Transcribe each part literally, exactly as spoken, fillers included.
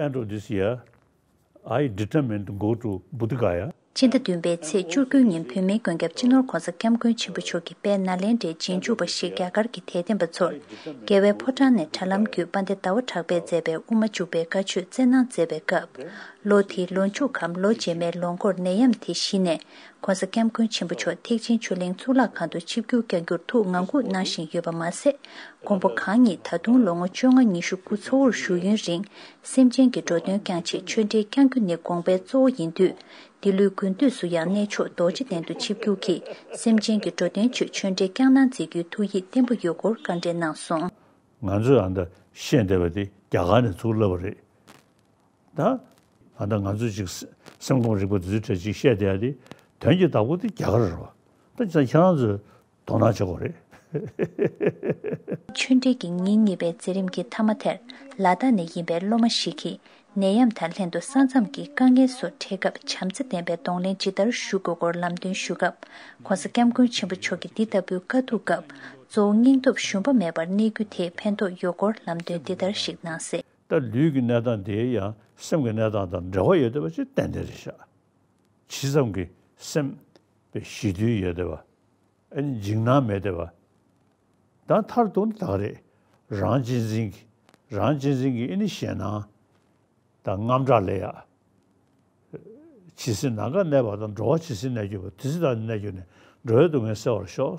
End of this year, I determined to go to Buddha Gaya. ཕྱི་ཟླ་བདུན་པའི་ཚེས་བཅུ་དགུ་ཉིན་བོད་མིའི་མགོན་སྐྱབས་སྤྱི་ནོར་༧གོང་ས་༧སྐྱབས་མགོན་ཆེན་པོ་མཆོག་གིས་དཔལ་ནཱ་ལེནྡྲའི་རྗེས་འཇུག་པ་ཞིག་རྒྱ་གར་གྱི་དད་ལྡན་པ་ཚོར་རྒྱལ་བའི་ཕོ་བྲང་ནས་དྲ་ལམ་བརྒྱུད་དཔལ་ལྡན་ཟླ་བ་གྲགས་པས་མཛད་པའི་དབུ་མ་འཇུག་པའི་བཀའ་ཆོས་སྩལ་གནང་མཛད་པའི་སྐབས། ལོ་དེའི་ལོ་མཇུག་གམ་ལོ་རྗེས་མའི་ལོ་འགོར་ནད་ཡམས་དེ་གཞི་ནས་༧གོང་ས་༧སྐྱབས་མགོན་ཆེན་པོ་མཆོག་ཐེག་ཆེན་ཆོས་གླིང་གཙུག་ལག་ཁང་དུ་ཆིབས་བསྒྱུར་བསྐྱང་རྒྱུར་ཐུགས་ངང་སྒུག་གནང་བཞིན་ཡོད་པ་མ་ཟད། མགོན་པོ་གང་ཉིད་ད་དུང་ལོ་ངོ་བཅོ་ལྔ་ཉི་ཤུ་སྐུ་ཚ་བོར་བཞུགས་ཡུན་རིང་སེམས་ཅན་གྱི་འགྲོ་དོན་བསྐྱང་ཆེད་ཆོས་འབྲེལ་བསྐྱང་རྒྱུ་ནི་དགོངས་པའི་གཙོ་བོ་ཡིན་དུས། འདི་ལོའི་དགུན་དུས་སུ་ཡང་གནས་མཆོག་རྡོ་རྗེ་གདན་དུ་ཆིབས་བསྒྱུར་གྱིས་སེམས་ཅན་གྱི་འགྲོ་དོན་ཆེད་ཆོས་འབྲེལ་བསྐྱངས་གནང་མཛད་རྒྱུའི་ཐུགས་ཡིད་བརྟན་པོ་ཡོད་སྐོར་བཀའ་འདྲི་གནང་སོང་། ང་ཚོས་ཨ་འདྲ་བཤད་བསྡད་པ་དེ་རྒྱ་གར་ནས་ཚུར་བསླབས་པ་རེད། ད་ཨ་འདྲ་ང་ཚོས་ཅིག་སེམས་ཁམས་རིག་པ་དེ་ཚོའི་གྲས་ཅིག་བཤད་བསྡད་ཡ་དེ་དོན་གྱི་བདག་པོ་དེ་རྒྱ་གར་རེད་བ། ད་ཅི་ད་ཁྱེད་རང་ཚོས་དོ་སྣང་བྱེད་དགོས་རེད། ཆོས་འབྲེལ་གྱི་ཉིན་གཉིས་པའི་མཛད་རིམ་གྱི་མཐའ་མ་དེར་ལ་དྭགས་ནས་ཡིན་པའི་སློབ་མ་ཞིག་གིས་ནད་ཡམས་དང་ལྷན་དུ་ས་མཚམས་ཀྱི་དཀའ་ངལ་སོགས་འཕྲད་སྐབས་བྱམས་བརྩེ་ལྡན་པའི་གདོང་ལེན་ཇི་ལྟར་ཞུ་དགོས་སྐོར་ལམ་སྟོན་ཞུ་སྐབས། ྋགོང་ས་ྋསྐྱབས་མགོན་ཆེན་པོ་མཆོག་གིས་འདི་ལྟ་བུའི་དཀའ་སྡུག་སྐབས་གཙོ་བོ་སྙིང་སྟོབས་ཞུམ་པ་མེད་པར་གནས་རྒྱུ་དེས་ཕན་ཐོགས་ཡོད་སྐོར་ལམ་སྟོན་འདི་ལྟར་ཞིག་གནང་གསལ། ད་ལུས་ཀྱི་གནས་སྟངས་དེ་ཡང་སེམས་ཀྱི་གནས་སྟངས་དང་འབྲེལ་བ་ཡོད་བསྡད་པ་ཅིག་ཏན་ཏན་རེད་ཤག་ཇི་ཙམ་གྱིས་སེམས་པའི་ཞི་དུལ་ཡོད་བསྡད་པ། ཨ་ནི་འཇིགས་སྣང་མེད་བསྡད་པ། ད་མཐར་གཏུགས་ན་ད་ག་རེད། རང་གཅེས་འཛིན་གྱི་རང་གཅེས་འཛིན་གྱི་ཨ་ནི་ཞེད་སྣང་དང་དངངས་སྐྲག་ལས་ཡག་ཇི་སྲིད་ནམ་མཁའ་གནས་པ་དང་། འགྲོ་བ་ཇི་སྲིད་གནས་གྱུར་པ། དེ་སྲིད་བདག་ནི་གནས་གྱུར་ནས། འགྲོ་བའི་སྡུག་བསྔལ་སེལ་བར་ཤོག་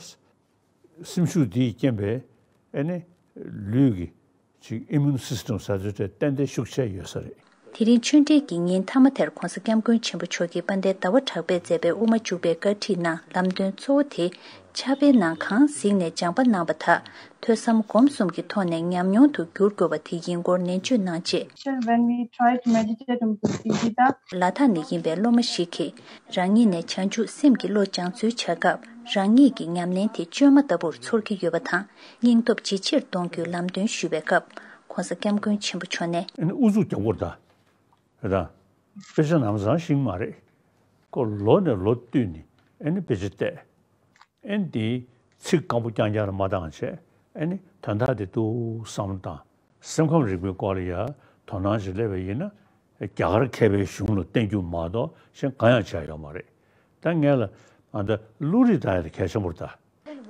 སེམས་ཤུགས་འདིས་རྐྱེན་པས་ཨ་ནི་ལུས་ཀྱི་ཅིག་ཨི་མུན་སིས་ཊམ་ཟེར་ཚུལ་དེ་ཏན་ཏན་ཤུགས་ཆེ་ཡོད་ས་རེད། དེ་རིང་ཆོས་འབྲེལ་གྱི་ཉིན་མཐའ་མ་དེར་ྋགོང་ས་ྋསྐྱབས་མགོན་ཆེན་པོ་མཆོག་གིས་དཔལ་ལྡན་ཟླ་བ་གྲགས་པས་མཛད་པའི་དབུ་མ་འཇུག་པའི་བཀའ་ཁྲིད་ནང་ལམ་སྟོན་གཙོ་བོ་དེ་ཕྱག་དཔེའི་ནང་གང་གཟིགས་ནས་སྦྱངས་པ་གནང་བ་དག་ཐོས་བསམ་སྒོམ་གསུམ་གྱི་ཐོག་ནས་ཉམས་མྱོང་དུ་བསྒྱུར་དགོས་པ་དེ་ཡིན་སྐོར་ནན་བརྗོད་གནང་རྗེས། When we try to meditate on Buddha, ལ་དྭགས་ནས་ཡིན་པའི་སློབ་མ་ཞིག་གིས་རང་ཉིད་ནས་བྱང་ཆུབ་སེམས་ཀྱི་བློ་སྦྱང་ཚུལ་བྱ་སྐབས་རང་ཉིད་ཀྱི་ཉམས་ལེན་དེ་བཅོས་མ་ལྟ་བུར་ཚོར་གྱི་ཡོད་པ་དང་། སྙིང་སྟོབས་ཇེ་ཆེར་གཏོང་རྒྱུའི་ལམ་སྟོན་ཞུས་པའི་སྐབས་ྋགོང་ས་ྋསྐྱབས་མགོན་ཆེན་པོ་མཆོག་ནས། ཨ་ནི་ཨུ་ཚུགས་རྒྱག་དགོས་རེད་ད། རེད་ད། དཔེ་ཆ་ནམ་སང་ཤེས་ཀྱི་མ་རེད། ཁོ་ལོ་ནས་ལོ་བསྟུད་ནས་ཨ་ནི་དཔེ་ཆ་བལྟས། ཨ་ནི་དེའི་ཚིག་སྐམ་པོ་རྐྱང་རྐྱང་ལ་མ་བཏང་བྱས། ཨ་ནི་དོན་དག་དེ་ཏོག་བསམ་བློ་བཏང་། སེམས་ཁམས་རིག་པའི་སྐོར་ལ་ཡ་དོ་སྣང་ཞིག་སླེབས་པ་ཡིན་ན། རྒྱ་གར་མཁས་པའི་གཞུང་ལ་བརྟེན་རྒྱུ་མ་གཏོགས་གཞན་གང་ཡང་བྱས་ཡོད་མ་རེད། ད་ངས་ལ་ཨ་ད་བློ་རིག་ད་ཡ་ད་གལ་ཆེན་པོ་རེད་ད།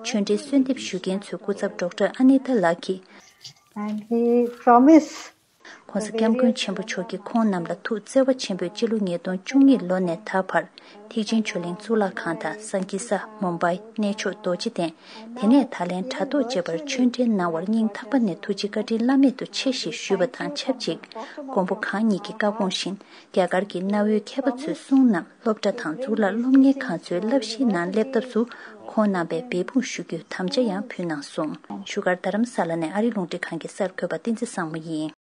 ཆོས་འབྲེལ་གསོལ་འདེབས་ཞུ་མཁན་ཚོའི་སྐུ་ཚབ་ཌོག་ཊར་ཨ་ནི་ཐ་ལགས་ཀྱིས། And he promised ྋགོང་ས་ྋསྐྱབས་མགོན་ཆེན་པོ་མཆོག་གིས་ཁོང་རྣམས་ལ་ཐུགས་བརྩེ་བ་ཆེན་པོས་སྤྱི་ལོ་ཉིས་སྟོང་བཅུ་གཉིས་ལོ་ནས་ད་བར་ཐེག་ཆེན་ཆོས་གླིང་གཙུག་ལག་ཁང་དང་སང་ཀི་ས་མུམ་བྷའི་གནས་མཆོག་རྡོ་རྗེ་གདན། དེ་ནས་ད་ལན་དྲ་ཐོག་བཅས་པར་ཆོས་འབྲེལ་གནང་བར་སྙིང་ཐག་པ་ནས་ཐུགས་རྗེ་བཀའ་དྲིན་བླ་མེད་དུ་ཆེ་ཞེས་ཞུས་པ་དང་ཆབས་ཅིག་མགོན་པོ་གང་ཉིད་ཀྱི་བཀའ་དགོངས་བཞིན་རྒྱ་གར་གྱི་གནའ་བོའི་མཁས་པ་ཚོའི་གསུང་རྣམས་སློབ་གྲྭ་དང་གཙུག་ལག་སློབ་གཉེར་ཁང་ཚོའི་བསླབ་གཞིའི་ནང་སླེབས་ཐབས་སུ་ཁོང་རྣམ་པས་འབད་འབུངས་ཞུ་རྒྱུའི་དམ་བཅའ་ཡང་ཕུལ་གནང་སོང་། བཞུགས་སྒར་རྡ་རམ་ས་ལ་ནས་ཨ་རིའི་རླུང་འཕྲིན་ཁང་གི་གསར་འགོད་པ་བསྟན་འཛིན་བཟང་མོ་ཡིན།